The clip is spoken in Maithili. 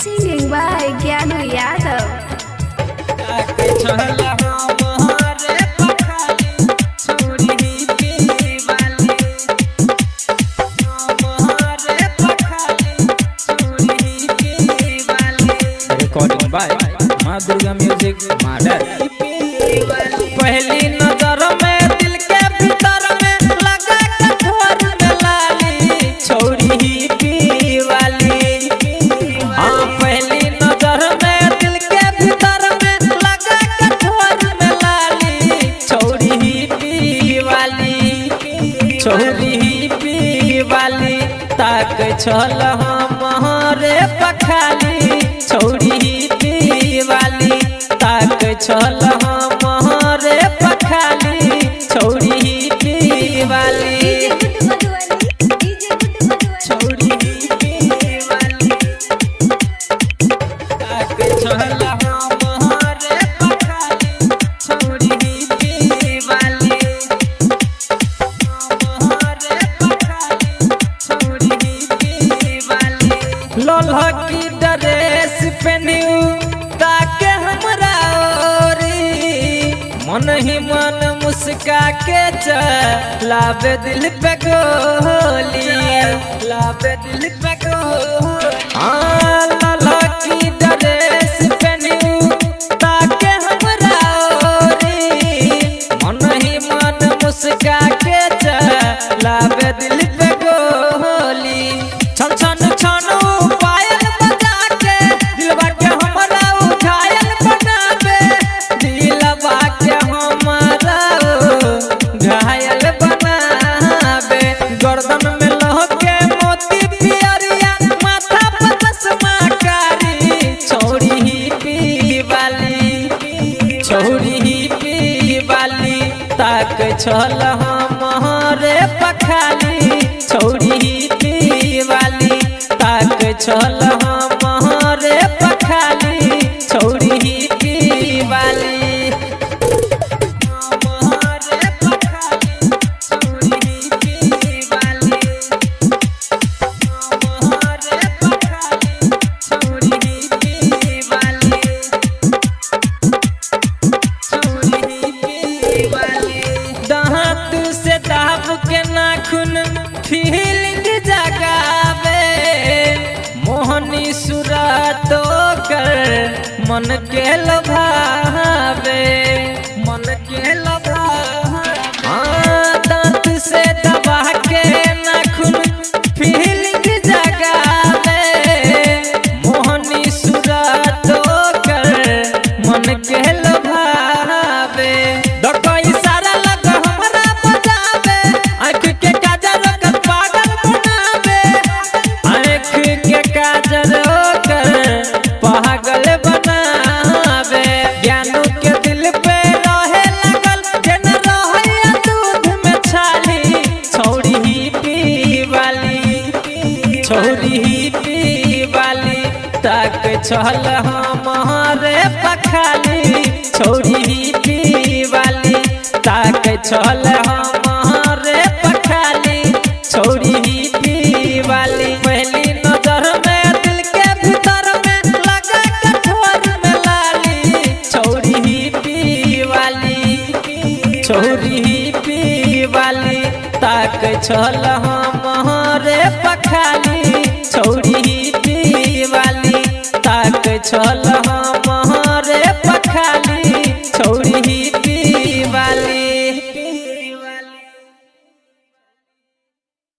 Singing by Gyanu Yadav. Recording by Maa Durga music Madar. पहली नजर में दिल के भीतर में लगा कठोर में लाली छोरी पीवाली। हाँ पहली नजर में दिल के भीतर में लगा कठोर में लाली छोरी पीवाली। छोरी पीवाली ताक छल हमारे पखाली छोरी पीवाली ताक छल हमारे पखाली छोरी पीवाली। छोरी पीवाली ताक छल हमारे पखाली छोरी पीवाली हमारे पखाली छोरी पीवाली। ललहकी ड्रेस पहनियो ताके हमरा ओरी मन ही मन मुस्का के चलावे दिल पे गोली लावे दिल पे गोली। हाँ ललहकी ड्रेस पहनियो ताके हमरा ओरी मन ही मन मुस्का के चलावे दिल पे गोली। छन छन छन पायल बजा के दिलवा के हमरा उठायल बनावे दिलवा के हमरा घायल बनावे। गर्दन में लहके मोती पियरिया माथा पर चश्मा कारी छोरी पीवाली। छोरी पीवाली ताक छल हमारे पखाली छोरी पीवाली ताक छल हमारे पखाली छोरी पीवाली। हमारे पखाली छोरी पीवाली हमारे पखाली छोरी पीवाली छोरी पीवाली। दांत से दाब के नाखून फीलिंग जगावे मोहनी सूरत कर मन के लुभावे मन के लुभावे। हाँ दांत से दबा के नाखून फीलिंग जगावे मोहनी सूरत कर मन के लुभावे। देखो इशारा लग हमरा बजावे आँख के काजल कर पागल बनावे आँख के काजल कर पागल बनावे। ज्ञानू के दिल पे रहे लगल जेन रहे दूध में छाली छोरी पीवाली। छोरी पीवाली ताक छल हमारे पखाली छोरी पीवाली ताक छल हमारे पखाली छोरी पीवाली। पहली नजर में दिल के भीतर में लगा कठोर में लाली छोरी पीवाली। छोरी पीवाली ताक छल हमारे पखाली छोरी पीवाली ताक छल।